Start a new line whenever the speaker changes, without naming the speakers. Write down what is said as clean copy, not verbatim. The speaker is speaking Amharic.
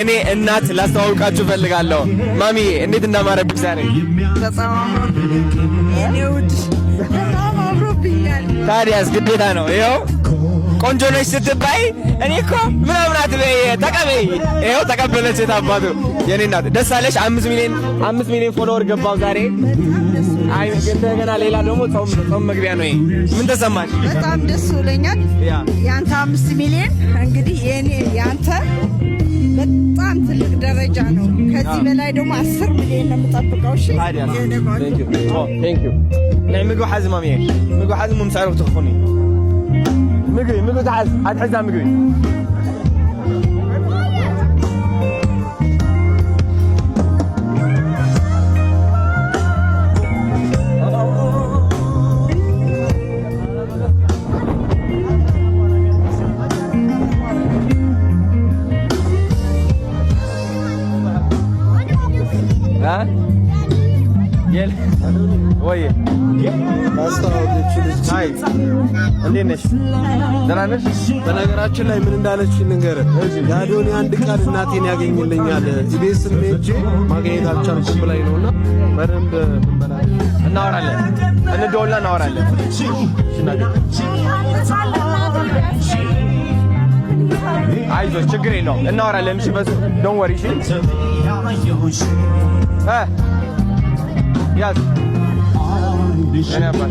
እኔ እናት ላስተዋውቃችሁ እፈልጋለሁ። ማሚዬ፣ እንዴት እንዳማረብሽ ዛሬ!
በጣም የኔ ውድ፣ በጣም አምሮብኛል።
ታዲያስ ግዴታ ነው። ይኸው ቆንጆ ነች ስትባይ እኔ እኮ ምናምን አትበይ፣ ተቀበይ። ይኸው ተቀበለች። የታባቱ የኔ እናት፣ ደስ አለሽ? 5 ሚሊዮን፣ 5 ሚሊዮን follower ገባው ዛሬ። አይ እንደገና ሌላ ደግሞ ጾም መግቢያ ነው ይሄ። ምን ተሰማሽ?
በጣም ደስ ብሎኛል። የአንተ 5 ሚሊዮን እንግዲህ የኔ የአንተ በጣም ትልቅ ደረጃ ነው። ከዚህ በላይ ደግሞ 10 ሚሊዮን ነው የምጠብቀው። እሺ የኔ ቆንጆ።
Thank you። ናይ ምግቢ ሓዚ ማሚዬ፣ ምግቢ ሓዚ ሞ ምስ ዕረፍቲ ክኾኑ ምግቢ ምግቢ ትሓዝ ኣትሕዛ ምግቢ። ወይ hi፣ እንዴት ነሽ? ደህና ነሽ?
በነገራችን ላይ ምን እንዳለች ልንገርህ። የአዶኒ አንድ ቃል እናቴን ያገኝልኛል፣ ኢቤስም ሄጄ ማግኘት አልቻልኩም ብላኝ ነውና በደንብ
እናወራለን፣ እንደውላ እናወራለን። አይዞሽ፣ ችግር የለውም፣ እናወራለን። እሺ በሱ don't worry። እሺ፣ ያዝ የኔ አባት።